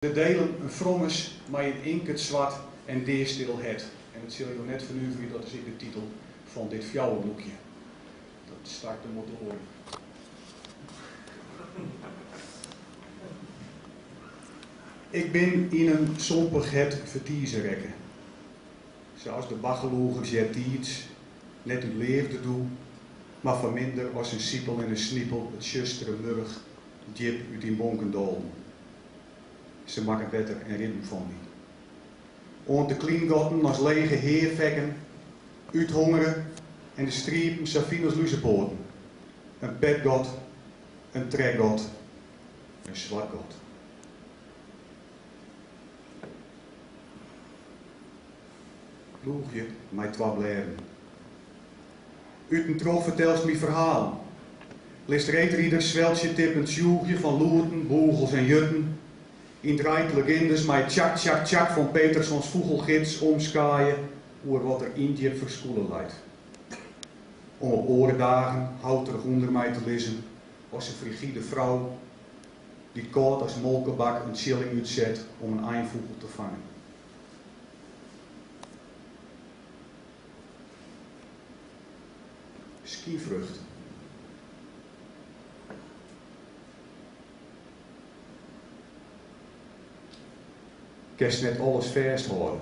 De Deelen in frommes mei in inkeld swart en deastil hert. En it sil jo net fernuverje, dat is ek de titel fan dit fjouwerlûkje. Dat start de motoaren. Ik bin yn in sompich hert fertize rekke. Sa as de baggerloegers eartiids, net út leafde doe, mar foar minder as in sipel en in snipel it tsjustere murch djip út dyn bonken dolden. Se makken wetter en ribben fan my. Oant de klyngatten as lege heafekken úthongere en de stripen sa fyn as luzepoaten. In petgat, in trekgat, in swart gat. Ploegje mei twa blêden. Ut en troch fertelst my ferhalen. Litst reedriders sweltsjetippen tsjûgje fan lûden, bûgels en jutten. Yn 't reid legindes mei tsjak tsjak tsjak fan Petersons fûgelgids omskaaie oer wat der yn djip ferskûle leit. Om op oare dagen houterich ûnder my te lizzen as in frigide frou dy't kâld as molkebak in tsjilling útset om in einfûgel te fangen. Skynfrucht. Kinst net alles fêsthâlde.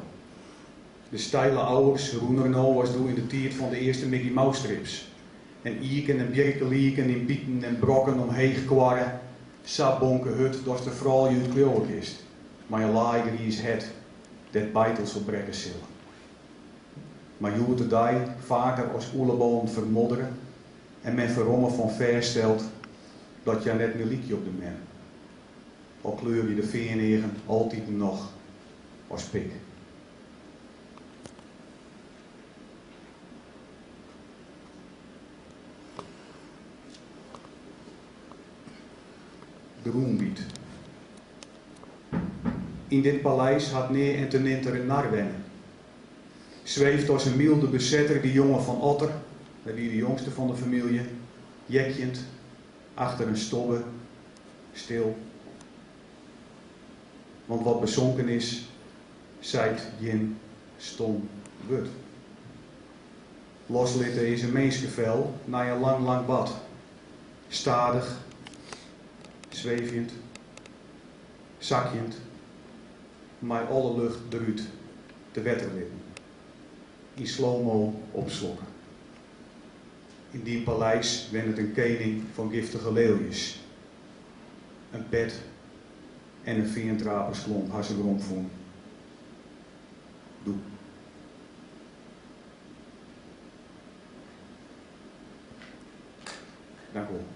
De steile ouwers rûner no as doe yn de tiid fan de earste Mickey Mouse strips. En iken en bjirkeliken yn biten en brokken omheech koarre, sa bonkehurd datst der froulju út kliuwe kinst, mei in laaigriis hert dêr't beitels op brekke sille. Mar hjoed-de-dei faker as ûleballen fermoddere en men ferromme fan fêststelt dat hja net mear lykje op de mem. Al kleurje de feaneagen altiten noch as pik. De rûnbyt. Yn dit paleis hat nea en te ninter in nar wenne. Sweeft as in mylde besetter dy jonge fan Otter, hy wie de jongste fan de famylje, jekjend achter in stobbe, stil. Want wat besonken is, seit gjin stom wurd. Loslitte is in minskefel nei in lang, lang bad. Stadich, sweevjend, sakjend, mei alle lucht derút te wetter litten. Yn slow-mo opslokke. Yn dyn paleis wennet in kening fan giftige leeljes. In pet en in feantrapersklomp ha se weromfûn. Doe. Dank u wol.